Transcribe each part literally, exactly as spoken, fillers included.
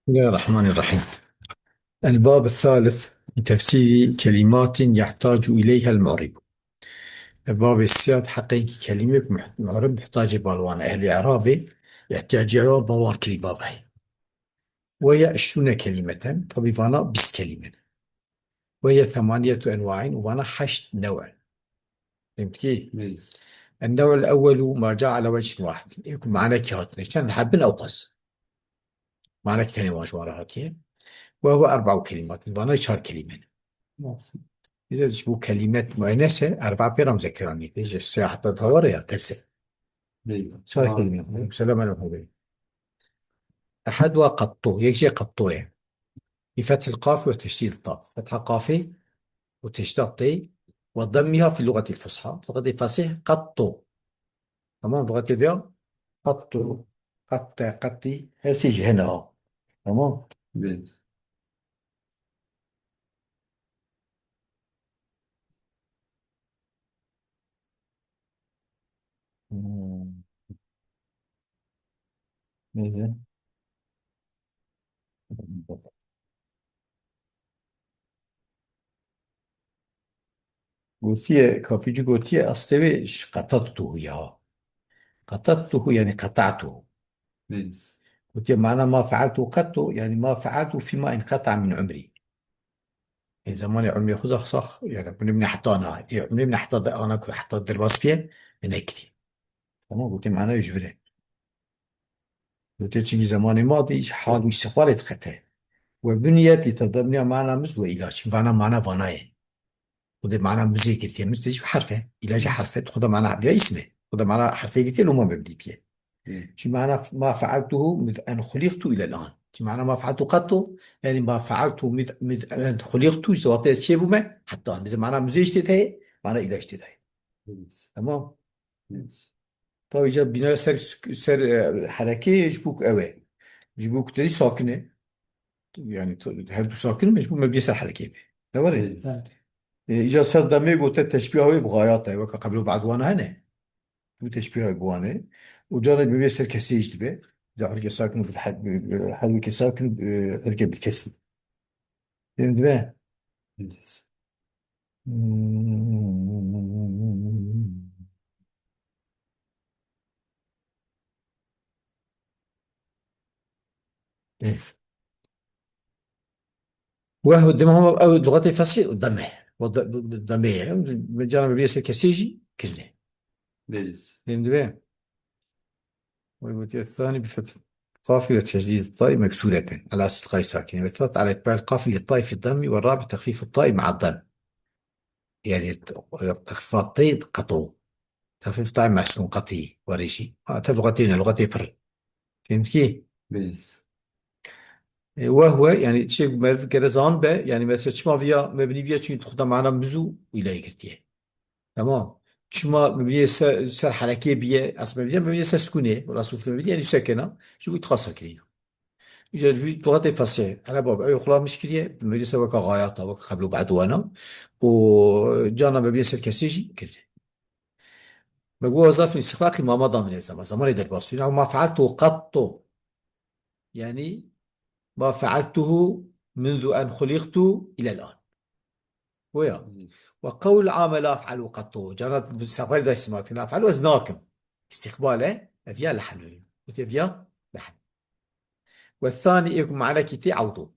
بسم الله الرحمن الرحيم. الباب الثالث من تفسير كلمات يحتاج إليها المعرب. Ev babê sêya di heqê kelîmeyek muht-, mu'rib muhtacê balwan e. Ehlê Irabê ihtiyacê wan ba wan kirî bab heye. Ve ye işrûne kelîmeten, tabî vana bîst kelîme ne. Ve ye themaniyetu enwain û vana heşt new in. Fehmtî? Belê. Ennew'ul ewwelu ma ca ala wechin wahid. Ê ku manekî hatine. Çend hebin ew qas. Manekî tenê wan ji wan re hatiye. Ve huve erba'u kelimat. Vana çar kelîme ne. Nasıl? Bize ji bo kelimet muennese erba pê re muzekkeranî. Bize sê heta dawar ya terse. Belê. Çar kelîme. Tamam. Selam aleyküm. Ehad ve qattu. Yek jê qattu ye. بفتح القاف وتشديد الطاء. Fetha qafê û teşdîda tê. وضمها في اللغة الفصحى. Luxetê fesîh qattu. Tamam, luxetê diya qattu. Qatte, qatti. Her sê jî hene ha. Tamam. Belê. Hmm. Neyse. Gotiye, kafîcî gotiye, astê wê ji qetattuhu ya. Qetattuhu yani qeta'tuhu. Neyse. Gotiye mana ma fealtu qettu, yani ma fealtu fîma inqeta'a min umrî. Ê zemanê umrê xwe zaf sax, yani umrê min heta na, ê umrê min heta de ana ku heta derbas biye, min nekirî. Tamam, gotiye mana wê ji vir e. Gotiye çinkî zemanê ma dî hal û îstîqbalê diqete. Ve buniyet li tedemniya mana miz ve ilaç. Vana mana vana ye. Xwedê mana mizê girtiye. Miz tê jî herf e. Îlac jî herf e. Xweda mana viya îsim e. Xweda mana herfê girtiye, loma mebnî biye. Hmm. Çi mana f-, ma fealtuhu miz en xuliqtu ilel an. Çi mana ma fealtu qattu, yani ma fealtu miz, miz en xuliqtu, ji wextê ez çêbûme, heta an. Bize mana mizê jî tê de heye, mana îlac tê de heye. Hmm. Tamam. Hmm. Tabii ca bîna ser, ser, e, herekê ji bo ku ew e. Ji bo ku derî sakin e. Yani t-, her du sakin e, ji bo mebniyê ser herekê be. Ne var e? Evet. E, îca ser demê gote teşbîha wê bi xayata ye, weke qeblo ba'd wana hene. Bu teşbîha wê bi wan e. Û carê mebniyê ser kesrê jî dibe. Îca herkê sakin û bi he-, bi, bi, herkê sakin, e, herkê bi kesrî. Fehmî dibe? Evet. Weh, dema hema ew luxetê fesî deme. O de-, de-, demê ye. Cana bibêse kesê jî kirine. Belê. Fehmî dibe? ويثاني بفتح القاف وتشديد الطاء مكسورة على أساس التقاء الساكنين، والثالث على إتباع القاف للطاء في الضم، والرابع تخفيف الطاء مع الضم. يعني تخفيف الطاء قطو. تخفيف الطاء مع سكون قطعي وريشي. ها، تف لغتين، لغتين بر. فهمت كي؟ Belê. E, وهو, yani, şey, meriv gere zan be, yani, mesela, çima viya mebnî biye, çünkü xweda mana miz û îlayê girtiye. Tamam. Çima mebniyê ser, ser herekê biye, aslında mebniyê, mebniyê ser sukûnê, wela sufle mebniyê, yani sekena, ji bo îtixasa kirîna. Îca ji bo luxetê fesîh, hele bab, ew xulam iş kiriye, mebniyê ser weka xayata, weka qeblo ba'd wana, û cana mebniyê ser kesê jî kiriye. Me got zarfên îstîxraqî mama da min e zaman, zamanê derbas. Ama ma fealtu qattu. Yani, ma fealtuhu munzu en xuliqtu ilel an. Boya. Hmm. Ve qewl ame la ef'alu qattu. Cana bi sefer de isma la ef'alu ez nakim. İstiqbal e, ev ya lehnu. Gotiye ev ya lehn. Ve thani ê ku manekî tê ewdu.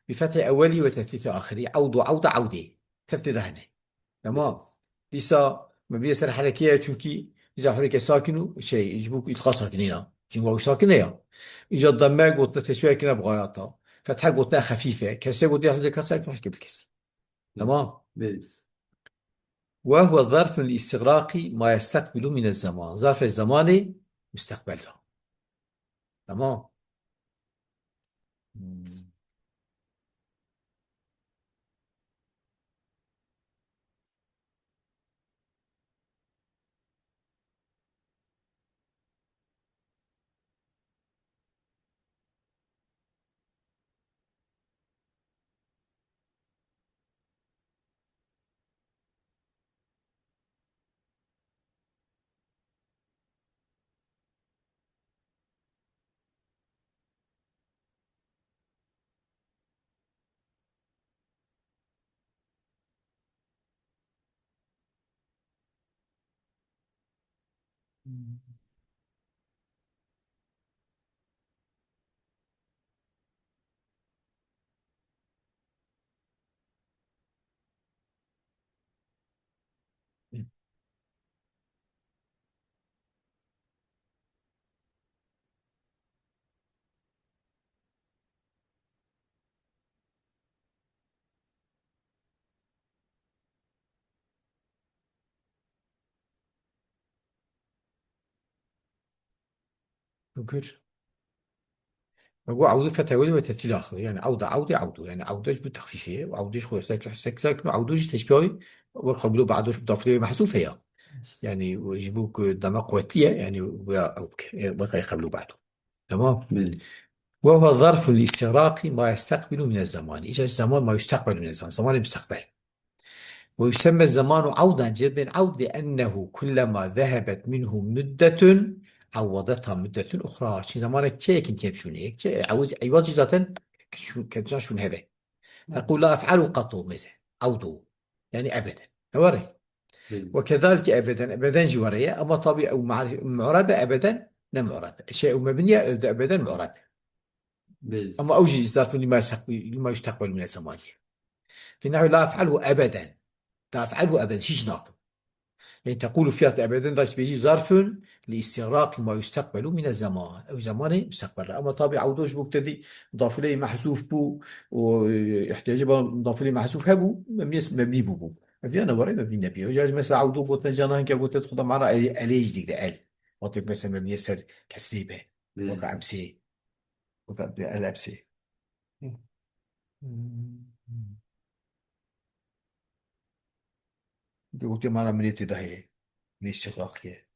Bi fethê ewelî ve tethîtê axirî. Ewdu, ewda, ewdê. Tev tê de hene. Tamam. Dîsa mebniyê ser herekê ye, çunkî îza hureke sakin û şey, ji bo ku îtqa sakinîna. Çunkî wawî sakin e ya. Îca demme gotina teswiyekine bi xayata. Fethe gotina xefîf e. Kese gotina hudê kasa ku heke bil kesî. Tamam. Belê. Ve huve zarfun li istigraqî ma yestekbilu mine zaman. Zarfê zamanê müstekbel ra. Tamam. Hmm. Şükür. Ve bu avdu feteweli ve tetîl axir. Yani avda avdi avdu. Yani avda ji bu texfîfê ye. Avdê ji xwe sek, sek, sek, avdu ji teşbihayî ve qablo ba'do ji mudafilê mehzûf heye. Yani ji bu ku dema quwetlî ye. Yani ve ew bike. E, ve qey qablo ba'do. Tamam. Belê. Ve huve zarfun li istigraqi ma yestekbilu mine zamani. Îca zaman ma yustekbelu mine zaman. Zamanê mustekbel. Ve yusemme zamanu avdan, cêr bên avd, li ennehu kullema zehebet minhu muddetun, avvadetha muddetun uxra. Çi zamanek çeyekî tê şûnê, yek çe, ew, ew zaten şû-, ketijan şûn heve. Feqûl la ef'alu qatu mêze. Avdu. Yani ebeden. Ne were? Belê. Ve kezalike ebeden, ebeden jî were ye. Ama tabi ew mu'ar-, mu'rebe ebeden, ne mu'rebe. Şey, ew mebniye, ew de ebeden mu'rebe. Belê. Ama ew jî zarfun lima yustekbel-, lima yustekbelu mine zamaniye. Fi nehwi la ef'alhu ebeden. La ef'alhu ebeden. Hiç nakim. Yani tequlu fiyat ebeden da işte bêjî zarfun li istigraqi ma yustekbelu mine zaman. Ew zamanê mustekbel. Ama tabi avdo ji bo ku tevî mudafileyê mehzûf bû û, e, ihtiyacê ba mudafileyê mehzûf hebû, mebniyê mebnî bûbû. Ev ya ne were mebnî nebî. Ew ca mesela avdo gotin cana hinke gotin xwe da mana el, elê jî digre el. Wextê ku mesela mebniyê ser kesrî be. Belê. Weke emsê. Weke el emsê. Hı. Hı. Gotiye mana minê tê de heye. Minê şiqaqiye.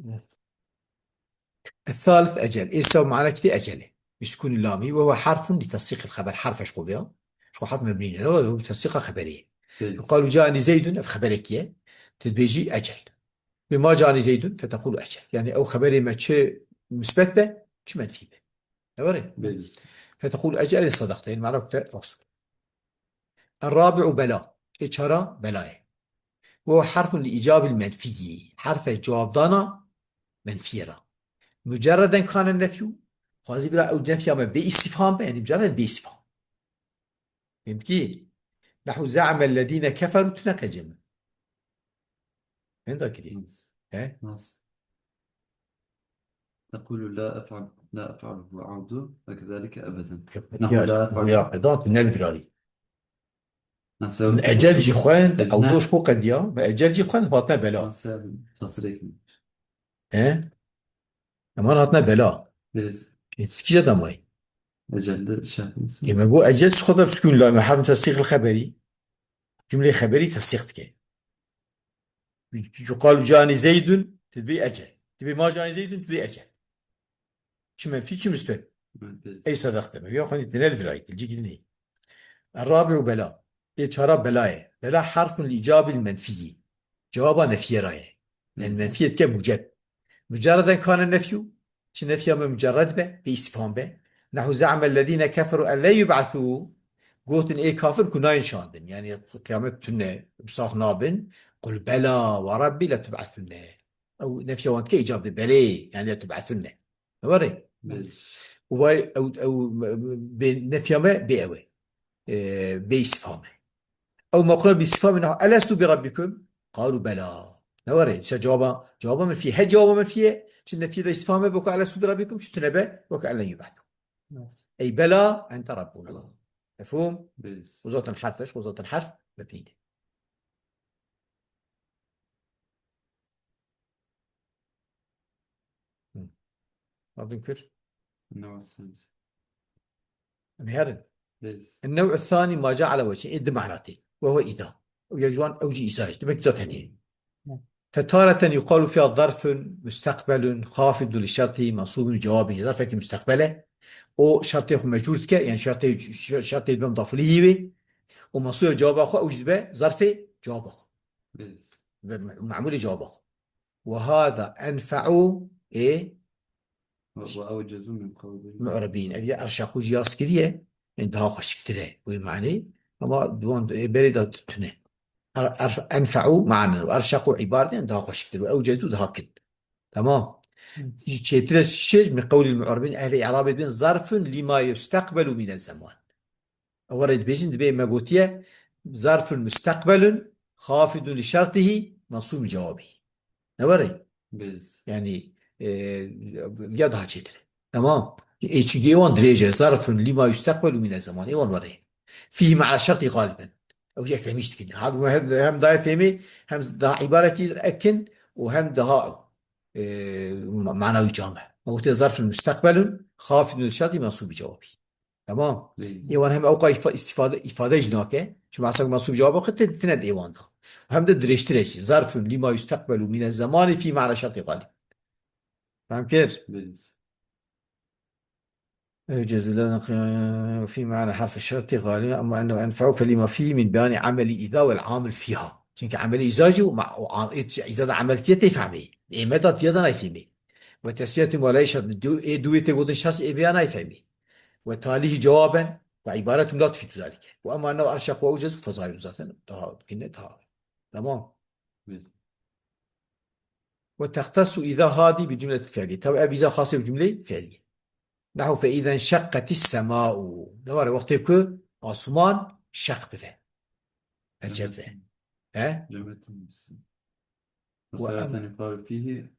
Hı. Es-salis ecel. Ê sew mana kitê ecel e. Bi sukûnî lamî ve huve harfun li tesdîqil xeber. Harf e ji xwe vê ya. Ji xwe harf mebnî ne. Ew tesdîqa xeberê ye. Belê. Yuqalu cani Zeydun, ev xeberekî ye. Tu dibêjî ecel. Bi ma cani Zeydun, fetequlu ecel. Yani ew xeberê me çi musbet be, çi menfî be. Ne were? Belê. Fetequlu ecel, ê sedaqte. Yani mana te rast. Er-rabi'u bela. Ê çara bela ye. Ve huve harfun li îcabil menfiyî. Harf e cewabdana menfiyê re. Mucerreden kane nefyu. Xwazî bira ew nefya me bê îstîfham be, yani mucerred bê îstîfham. Fehmtî? Nehu ze'amellezîne keferu tune qeceme. Henda kirî. Nas. He? Nas. Tequlu la ef'al, la ef'aluhu avdu ve kezalike ebeden. Nehu la ef'al. Ya, ya, da tu ne virarî. Nasıl? Ecel jî xwend, Ecel. Avdo ji xwe qediya, me ecel jî xwend, hatine bela. Nasıl? Tasrêk mi? He? Eman hatine bela. Biz. E, tu kîja damayî? Ecel de şey yapmışsın. E, me got ecel ji xwe de bi sukûn la, me harf tesdîq li xeberî. Cumleyê xeberî tesdîq dike. Yuqalu cani Zeydun, tu dibê ecel. Tu dibê ma cani Zeydun, tu dibê ecel. Çi menfî, çi musbet. Menfî. Ey sedaqte. Me ya xwendî tine li virayî, dilcî gidinê. Er-rabi'u bela. Ê çara bela ye. Bela harfun li îcabil menfiyî. Cewaba nefiyê re ye. Yani Hı. menfiyê dike muceb. Mucerreden kane nefyu. Çi nefya me mucerred be, bê îstîfham be. Nehu ze'amellezîne keferu en len yub'asû. Gotin ê kafir ku nayên şandin. Yani qîyamet tune, bi sax nabin. Qul bela ve rabbî letub'asunne. Ew nefya wan dike îcab de belê, yani letub'asunne. Were. Belê. Û vay ew, ew, bê nefya me bê ew e. E, bê îstîfham e. Ew meqrûn bi îstîfhamê niha, "Elestu bi rabbikum?" Qalu bela. Ne were? Îşte cewaba, cewaba menfî. He cewaba menfî ye. Çi nefî de îstîfham e, boko "Elestu bi rabbikum?" Çi tune be, boko "En len yub'asû." Nas. Ey bela, ente rabbuna. Mefhûm? Belê. Û zaten harf e, û zaten harf mebnî ne. Hı. Radin kir. New'u salis. Em herin. Belê. New'u sani ma ca'ale ve çi? Ê di mana tê. Ve huve îza. Ew yek ji wan ew jî îza ye. Demek îza tenê. Hı. Fetareten yuqalu fiha zarfun mustekbelun xafidun li şertî mensûbun cewabî. Zarfekî mustekbel e. O şertê xwe mecbûr dike. Yani şertê, şertê dibe mudafilî yî wê. O mensûbê cewaba xwe ew jî dibe zarfê cewaba xwe. Belê. Ve me-, memûlê cewaba xwe. Ve hâzâ enfe'u ê Ve, ve evcezu min qawlî. Mu'rebîn. Ev ya erşaqû jî yaz kiriye. Yani daha xweşiktir e. Bu mani. Ama di wan, e, berê de tune. Er-, er-, enfe'û manen û erşeqû îbaret, yani daha xweşiktir û ewcezû daha kin. Tamam. Hı. Ji çêtir e şeş, min qewlîl mu'ribîn, ehlê i'rabê dibên zarfun lima yustekbelu mine zeman. Ew re dibêjin, dibê me gotiye, zarfun mustekbelun xafidun li şertihî mensûb cewabî. Ne were? Biz. Yani, e, ya daha çêtir e. Tamam. Ê çi gê wan dirêj e. Zarfun lima yustekbelu mine zeman. Ê wan were. Fîhî me'na şertî galiben. Ew jî eklemîş dikin. Hal hem, hem daha fehmî, hem daha îbaretî ekin û hem daha, e, ma-, manawî cam e. Ew tê zarfun mustekbelun xafidun li şertî mensûb cewabî. Tamam. Lê- Ê wan hem ewqa îfa-, îstîfade, îfade jî nake. Çima esas mensûb cewab xwe tê, tine di ê wan da. Hem de dirêjtir e jî. Zarfun lima yustekbelu mine zemanî fî me'na şertî galib. Fehm kir? Lê- Ev cezî la fi me'na harfi şertî galiben, ama ennehu enfe'u fe lima fî min beyanî emelî îza wel amil fîha. Çünkü emelî îza jî û ma-, û a-, ê, îza da emel tiye tê fehmê. Ê me da tiye da nayfehmê. Ve tesmiyetu ma la şert. Du-, ê duê tê gotin şers ê vêya nayfehmî. Ve talihî cewaben ve îbaretun la tufidu zalike. Ve ema ennehu erşeq ve ewcez fe zahirun zaten. Daha kine daha. Tamam. Evet. Ve textesu îza hadî bi cumletil fi'lî. Tabi ev îza xasê bi cumleyê fi'lî. Nehu fe îza enşeqqetis sema'u. Ne were wextê ku asuman şeq bive. Perçe bive. He? Cemletin. Ve em- Mesela sen yukarı fihi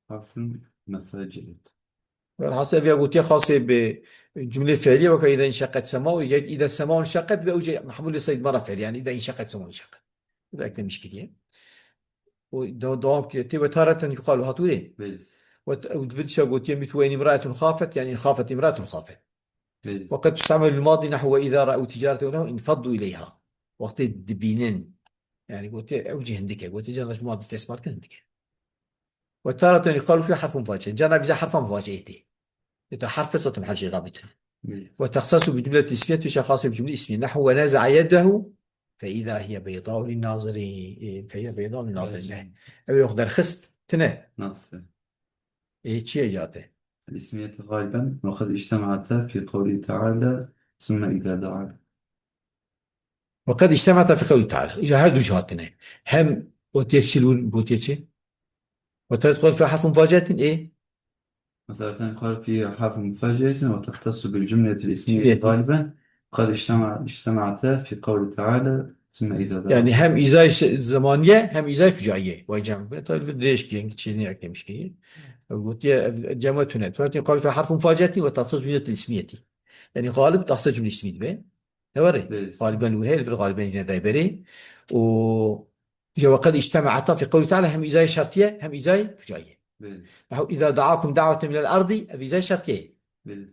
harfun mefecet. Velhasil ev ya gotiye xasê bi cumlê fi'lî, weke îza enşeqqet sema'u, yek îza sema'u enşeqqet ve ewce mahmûlê seyd mara fi'lî, yani îza enşeqqet sema'u enşeqqet. Bu da eklemiş kiriye. O de-, devam kiriye. Tê ve tareten yuqalu hatûrê. Bêz. Ve t-, ew di vê dişa gotiye, mit ve in imraetun xafet, yani in xafet imraetun xafet. Bêz. Ve qed tustemel lil madi nehwu ve îza ra'u ticarete ve lehu infaddu ileyha. Wextê dibînin. Yani gotiye ew jî hindik e. Gotiye cana ji madi tesmat kin hindik e. Ve tareten yuqalu fî harfun muface. Cana vîza harfa muface tê. Ê tu harf zaten her jê rabîtin. Bêz. Ve texsasu bi cumletil ismiyet, tu şexasê bi cumle ismî. Nehwu ve neza'a yedehu fe îza hiye beyda'u lin nazirî. E, fe hiye beyda'u lin nazirî. Bêz. Ew yok derxist tine. Nasıl? E, çi ye cate? الاسمية غالبا وقد اجتمعتا في قوله تعالى ثم إذا دعا. Ve qed ictema'ta fi qewli teala. Îca her du jî hatine. Hem o têr çi li wir gotiye çi? Ve terid qal fi harfun mufacetin ê. Mesela sen قال فيها حرف مفاجأة وتختص بالجملة الاسمية غالبا قد اجتمع، اجتمعتا في قوله تعالى ثم إذا دعا. Yani hem îzay ş-, zemaniye hem îzay fucaiye. Vay cem. Ve tabi dirêj ki, yani çi ne eklemiş ki. Gotiye ev cem ve tune. Tunetin قال فيها حرف مفاجأة وتختص بالجملة الاسمية. Yani galib tahta cümle ismi dibe. Ne var? Bêz. Galiben li wir heye, li vir galiben yine dayberê. Û îca ve qed ictema'ta fi qewli teala hem îzayê şertiye, hem îzayê fucaiye. Bêz. Nehu îza da'akum da'weten minel erdî, ev îzayê şertiye ye. Bêz.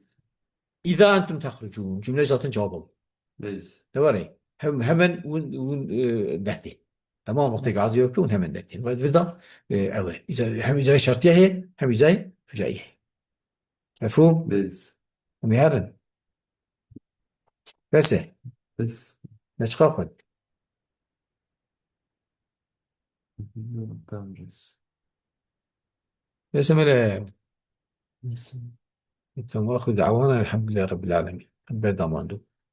Îza entum tehrucûn, cümle zaten cevab o. Bêz. Ne var? Hem, hemen win, win, e, dertê. Tamam, wextê gazî yok, win hemen dertê. Ve, ve da, e, ew e. Îza, hem îzayê şertiye heye, hem îzayê fucaiye. Mefhûm? Bêz. Em ê herin. Bes e. Bes. Neçiqa xwe. Tamam, bes. Bes e mele. Bes. Tamam, axir da'wana elhamdülillahi rabbil alemin. Em berdamandû.